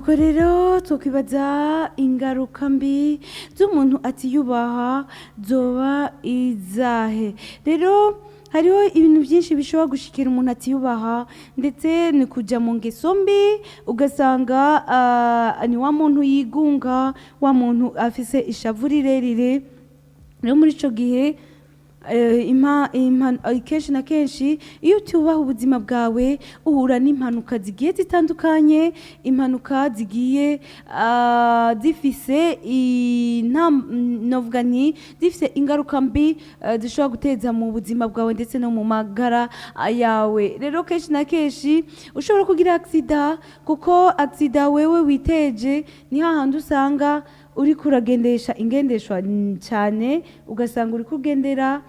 Nuko rero twokwibaza ingaruka mbi z'umuntu atiyubaha zoba izahe? Rero hariho ibintu byinshi bishobora gushikira umuntu atiyubaha, ndetse ni kujya mu ngeso mbi, ugasanga ni wa muntu yigunga, wa muntu afise ishavu rirerire. Rero muri ico gihe kenshi na kenshi iyo utubaha ubuzima bwawe uhura n'impanuka zigiye zitandukanye, impanuka zigiye zifise novuga nti zifise ingaruka mbi zishobora guteza mu buzima bwawe ndetse no mu magara yawe. Rero kenshi na kenshi ushobora kugira accident, kuko accident wewe witeje ni hahandi usanga uriko uragendesha ingendeshwa cyane, ugasanga uri kugendera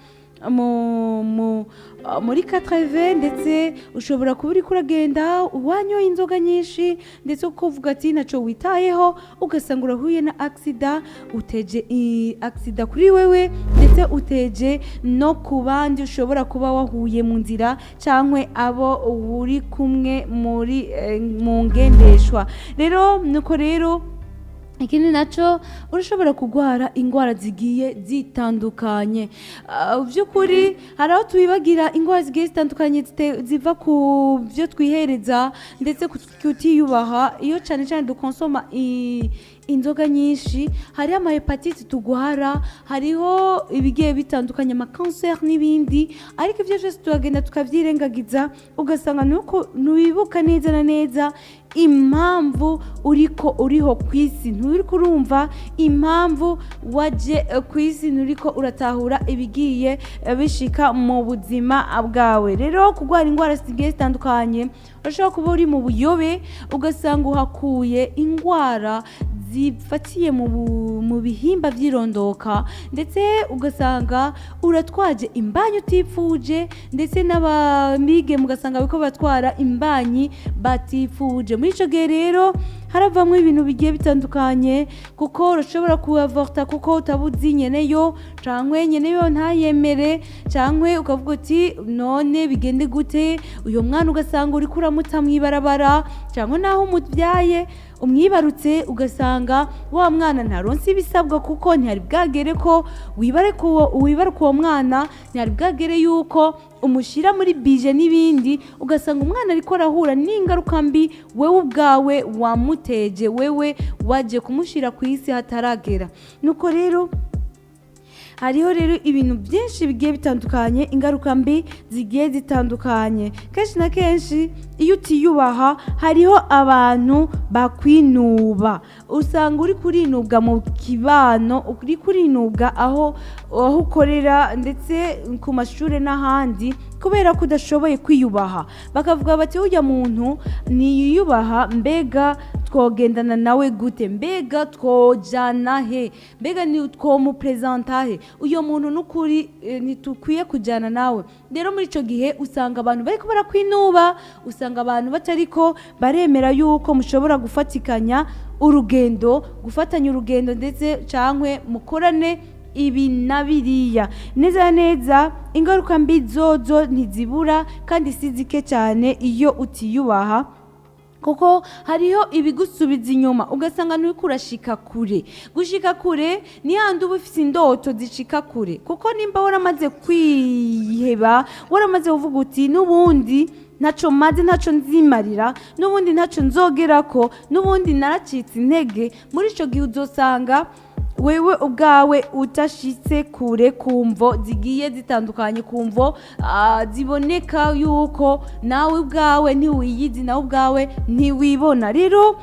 muri 80, ndetse ushobora kuba uriko uragenda wanyoye inzoga nyinshi, ndetse ukavuga ati ntaco witayeho, ugasanga urahuye na accident, uteje accident kuri wewe, ndetse uteje no ku bandi ushobora kuba wahuye mu nzira cyangwa abo uri kumwe mu ngendeshwa. Rero nuko rero ikindi naco, urashobora kurwara indwara zigiye zitandukanye. By'ukuri hari aho twibagira indwara zigiye zitandukanye ziva ku byo twihereza ndetse kutiyubaha. Iyo cyane cyane dukonsoma inzoga nyinshi, hariho ama hépatite tugwara, hariho ibigiye bitandukanye, amakanseri n'ibindi, ariko ibyo byose turagenda tukabyirengagiza, ugasanga nuko ntiwibuka neza na neza impamvu uriko uriho ku isi, nturiko urumva impamvu waje ku isi, nturiko uratahura ibigiye bishika mu buzima bwawe. Rero kurwara indwara zigiye zitandukanye, urashobora kuba uri mu buyobe, ugasanga uhakuye indwara zifatiye mu bihimba by'irondoka, ndetse ugasanga uratwaje imbanyi utifuje, ndetse n'abamige mugasanga bariko batwara imbanyi batifuje. Muri ico gihe rero haravamwo ibintu bigiye bitandukanye, kuko urashobora kuavorta kuko utabuzi nyeneyo, cankwe nyeneyo ntayemere, cankwe ukavuga uti none bigende gute uyo mwana, ugasanga uriko uramuta mw'ibarabara, cankwe naho umubyaye umwibarutse, ugasanga wa mwana ntaronse ibisabwa, kuko ntihari bwagere ko wibaruka uwo mwana, ntihari bwagere yuko umushyira muri bije n'ibindi, ugasanga umwana ariko arahura n'ingaruka mbi wewe ubwawe wamuteje, wewe waje kumushyira ku isi hataragera. Nuko rero hariho rero ibintu byinshi bigiye bitandukanye, ingaruka mbi zigiye zitandukanye. Kenshi na kenshi iyo utiyubaha hariho abantu bakwinuba, usanga uri kurinubwa mu kibano, uri kurinubwa aho ukorera, ndetse ku mashuri n'ahandi, kubera ko udashoboye kwiyubaha. Bakavuga bati ujya muntu ntiyiyubaha, mbega twogendana nawe gute? Mbega twojana he? Mbega ni twomuprezanta he uyo muntu? N'ukuri ntitukwiye kujyana nawe. Rero muri icyo gihe usanga abantu bariko barakwinuba, usanga abantu batariko baremera yuko mushobora gufatikanya urugendo, gufatanya urugendo, ndetse cankwe mukorane ibi na biriya. Neza na neza ingaruka mbi zozo ntizibura kandi si zike cyane iyo utiyubaha, kuko hariho ibigusubiza inyuma, ugasanga nturiko urashika kure. Gushika kure ni handi uba ufise indoto zishika kure, kuko nimba waramaze kwiheba, waramaze kuvuga uti n'ubundi ntaco maze, ntaco nzimarira, n'ubundi ntaco nzogerako, n'ubundi naracitse intege, muri ico gihe uzosanga wewe ubwawe utashitse kure ku mvo zigiye zitandukanye, ku mvo ziboneka yuko nawe ubwawe ntiwiyizi, nawe ubwawe ntiwibona. Rero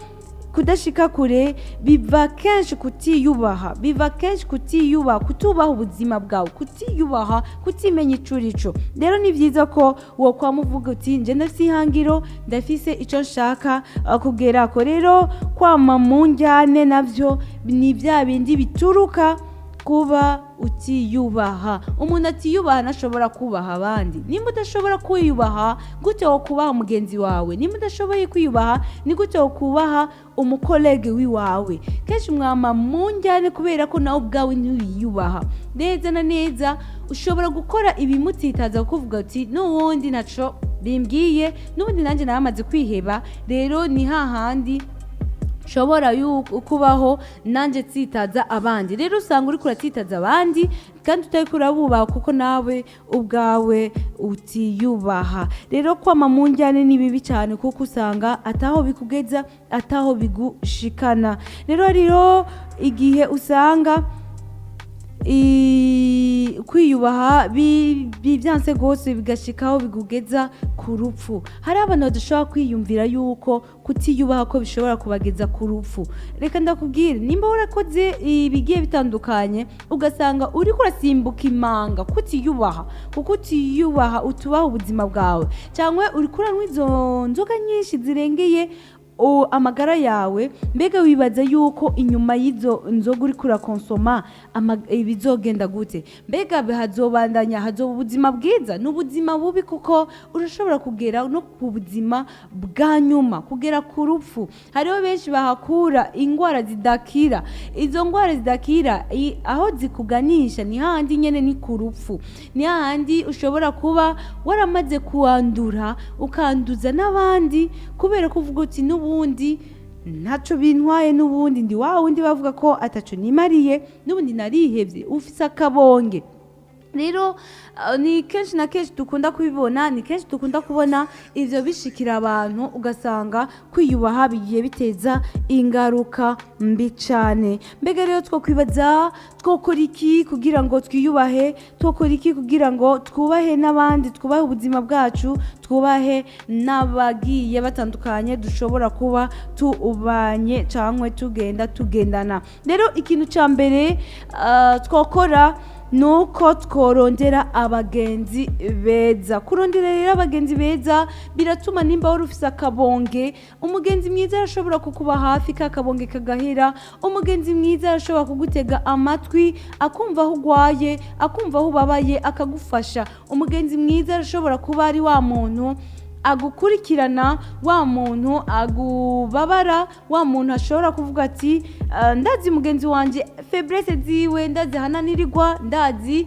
kudashika kure biva kenshi kutiyubaha, biva kenshi kutiyubaha, kutubaha ubuzima bwawe, kutiyubaha, kutimenya ico urico. Rero ni byiza ko wokwama uvuga uti nje ndafise ihangiro, ndafise ico nshaka kugerako. Rero kwama mu njyane navyo ni bya bindi bituruka kuba utiyubaha. Umuntu atiyubaha ntashobora kubaha abandi. Nimba udashobora kwiyubaha, gute wo kubaha mugenzi wawe? Nimba udashoboye kwiyubaha, ni gute wo kubaha umukolege wiwawe? Kenshi mwama mu njyane kubera ko nawe ubwawe ntiwiyubaha neza na neza. Ushobora gukora ibimutsitaza kuvuga uti n'ubundi ntaco bimbwiye, n'ubundi nanjye naramaze kwiheba. Rero ni hahandi Nshobora kubaho nanjye tsitaza abandi. Rero usanga uriko uratsitaza abandi kandi utariko urabubaha, kuko nawe ubwawe utiyubaha. Rero kwama mu njyane ni bibi cyane, kuko usanga ataho bikugeza, ataho bigushikana. Rero igihe usanga kwiyubaha byanse rwose, bigashikaho bigugeza ku rupfu. Hari abantu badashobora kwiyumvira yuko kutiyubaha ko bishobora kubageza ku rupfu. Reka ndakubwire, nimba warakoze ibigiye bitandukanye, ugasanga uriko urasimbuka imanga kutiyubaha, kuko utiyubaha, utubaha ubuzima bwawe, cyangwa uriko uranywa izo nzoga nyinshi zirengeye amagara yawe, mbega wibaza yuko inyuma y'izo nzoga uriko urakonsoma bizogenda gute? Mbega hazobandanya, hazoba ubuzima bwiza n'ubuzima bubi? Kuko urashobora kugera no ku buzima bwa nyuma, kugera ku rupfu. Hariho benshi bahakura ingwara zidakira. Izo ngwara zidakira, aho zikuganisha ni hahandi nyene, ni ku rupfu, ni hahandi ushobora kuba waramaze kuwandura, ukanduza n'abandi, kubera ko uvuga uti n'ubundi ntaco bintwaye, n'ubundi ndi wa wundi bavuga ko ataco nimariye, n'ubundi narihevye, ufise akabonge. Rero ni kenshi na kenshi dukunda kubibona, ni kenshi dukunda kubona ivyo bishikira abantu, ugasanga kwiyubaha bigiye biteza ingaruka mbi cane. Mbega rero twokwibaza, twokora iki kugira ngo twiyubahe? Twokora iki kugira ngo twubahe n'abandi, twubahe ubuzima bwacu, twubahe n'abagiye batandukanye dushobora kuba tubanye cyangwa tugenda tugendana? Rero ikintu cya mbere twokora nuko tworondera abagenzi beza. Kurondera rero abagenzi beza biratuma nimba wari ufise akabonge, umugenzi mwiza arashobora kukuba hafi, ka kabonge kagahera. Umugenzi mwiza arashobora kugutega amatwi, akumva aho ugwaye, akumva aho ubabaye, akagufasha. Umugenzi mwiza arashobora kuba ari wa muntu agukurikirana, wa muntu agubabara, wa muntu ashobora kuvuga ati: "Ndazi mugenzi wanje faiblesse ziwe, ndazi ahananirirwa, ndazi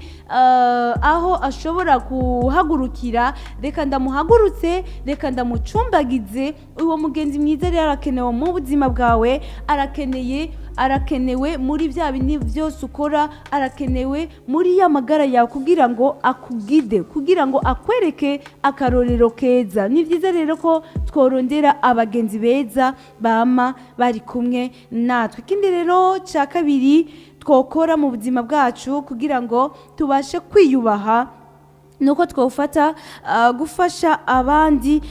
aho ashobora kuhagurukira, reka ndamuhagurutse, reka ndamucumbagize." Uwo mugenzi mwiza rero arakenewe mu buzima bwawe, arakenewe muri bya bindi byose ukora, arakenewe muri ya magara yawe, kugira ngo akugide, kugira ngo akwereke akarorero keza. Ni byiza rero ko tworondera abagenzi beza bama bari kumwe natwe. Ikindi rero cya kabiri twokora mu buzima bwacu kugira ngo tubashe kwiyubaha nuko twofata gufasha abandi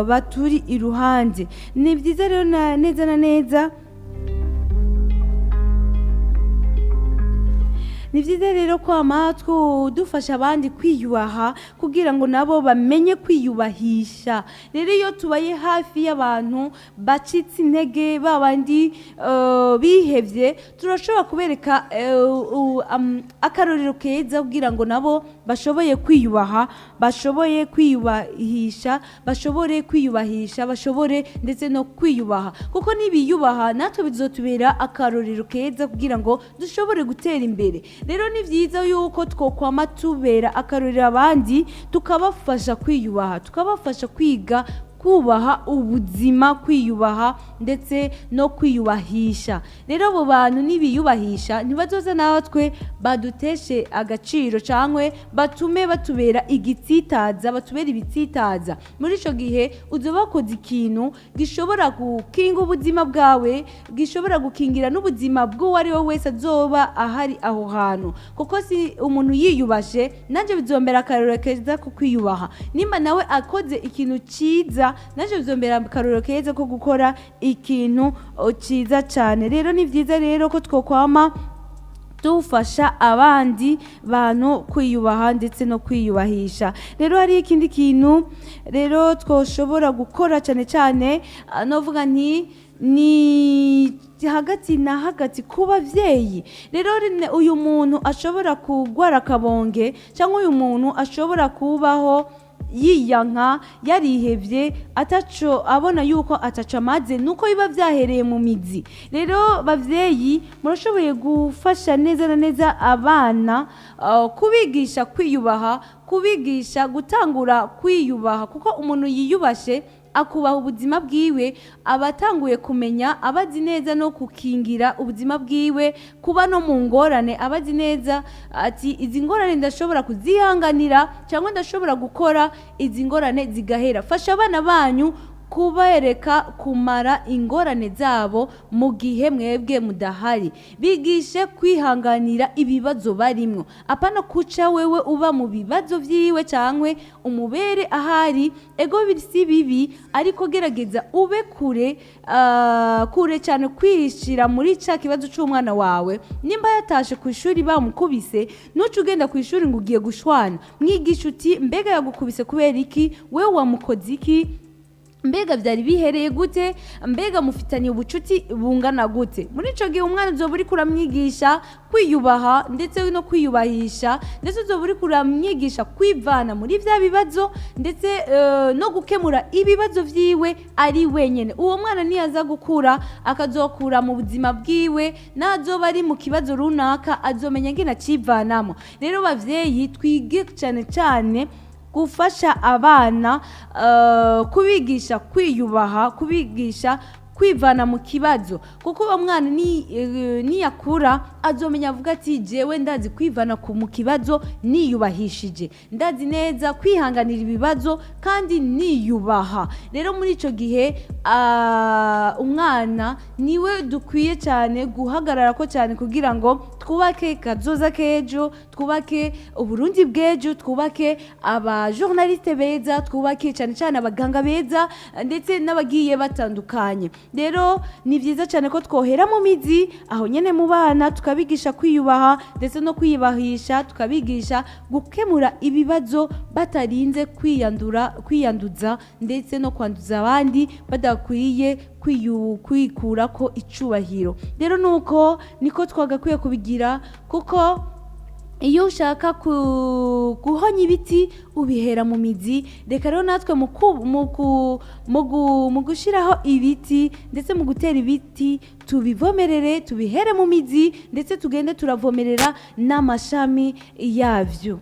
baturi iruhande. Ni byiza rero neza na neza, ni byiza rero kwama dufasha abandi kwiyubaha, kugira ngo nabo bamenye kwiyubahisha. Rero iyo tubaye hafi y'abantu bacitse intege, ba bandi bihevye, turashobora kubereka akarorero keza, kugira ngo nabo bashoboye kwiyubaha, bashoboye kwiyubahisha, bashobore kwiyubahisha, bashobore ndetse no kwiyubaha. Kuko nibiyubaha, natwe bizotubera akarorero keza kugira ngo dushobore gutera imbere. Rero ni byiza yuko twokwama tubera akarorero abandi, tukabafasha kwiyubaha, tukabafasha kwiga kubaha ubuzima, kwiyubaha ndetse no kwiyubahisha. Rero abo bantu nibiyubahisha, ntibazoza natwe baduteshe agaciro, cyangwa batume batubera igitsitaza, batubera ibitsitaza. Muri icyo gihe uzoba wakoze ikintu gishobora gukinga ubuzima bwawe, gishobora gukingira n'ubuzima bw'uwo ari we wese azoba ahari aho hantu. Kuko si umuntu yiyubashe, nanjye bizombera akarorero keza ko kwiyubaha. Nimba nawe akoze ikintu cyiza, nanjye bizombera akarorero keza ko gukora ikintu cyiza cyane. Rero ni byiza rero ko twokwama dufasha abandi bantu kwiyubaha ndetse no kwiyubahisha. Rero hari ikindi kintu rero twoshobora gukora cyane cyane, novuga nti ni hagati na hagati ku bavyeyi. Rero uyu muntu ashobora kugwara akabonge, cyangwa uyu muntu ashobora kubaho yiyanka, yarihevye, ataco abona yuko ataco amaze, nuko biba vyahereye mu mizi. Rero bavyeyi, murashoboye gufasha neza na neza abana, kubigisha kwiyubaha, kubigisha gutangura kwiyubaha, kuko umuntu yiyubashe akubaha ubuzima bwiwe, aba atanguye kumenya, aba azi neza no kukingira ubuzima bwiwe, kuba no mu ngorane aba azi neza ati izi ngorane ndashobora kuzihanganira cyangwa ndashobora gukora izi ngorane zigahera. Fasha abana banyu kubereka kumara ingorane zabo mu gihe mwebwe mudahari. Bigishe kwihanganira ibibazo barimwo, apana kuca wewe uba mu bibazo vyiwe cyangwa umubere ahari. Ego si bibi, ariko gerageza ube kure, kure cyane kwishira muri ca kibazo c'umwana wawe. Nimba yatashe ku ishuri bamukubise, nuca ugenda ku ishuri ngo ugiye gushwana. Mwigisha uti mbega yagukubise kubera iki? Wewe wamukoze iki? Mbega byari bihereye gute? Mbega mufitanye ubucuti bungana gute? Muri icyo gihe umwana uzoba uriko uramwigisha kwiyubaha ndetse no kwiyubahisha, ndetse uzoba uriko uramwigisha kwivana muri bya bibazo, ndetse no gukemura ibibazo vyiwe ari wenyene. Uwo mwana niyaza gukura, akazokura mu buzima bwiwe, nazoba ari mu kibazo runaka azomenya ngene acivanamo. Rero bavyeyi, twige cyane cyane gufasha abana, kubigisha kwiyubaha, kubigisha kwivana mu kibazo, kuko uwo mwana niyakura azomenya avuga ati jewe ndazi kwivana mu kibazo niyubahishije, ndazi neza kwihanganira ibibazo kandi niyubaha. Rero muri icyo gihe umwana niwe dukwiye cyane guhagarara ko cyane kugira ngo twubake kazoza k'ejo, twubake Uburundi bw'ejo, twubake abajournaliste beza, twubake cyane cyane abaganga beza ndetse n'abagiye batandukanye. Rero ni byiza cyane ko twohera mu mizi aho nyene mu bana, tukabigisha kwiyubaha ndetse no kwiyubahisha, tukabigisha gukemura ibibazo batarinze kwiyandura, kwiyanduza ndetse no kwanduza abandi, badakwiye kwikurako icubahiro. Rero nuko niko twagakwiye kubigira, kuko iyo ushaka guhonya ibiti ubihera mu mizi. Reka rero natwe mu gushyiraho ibiti ndetse mu gutera ibiti, tubivomerere, tubihere mu mizi, ndetse tugende turavomerera n'amashami yabyo.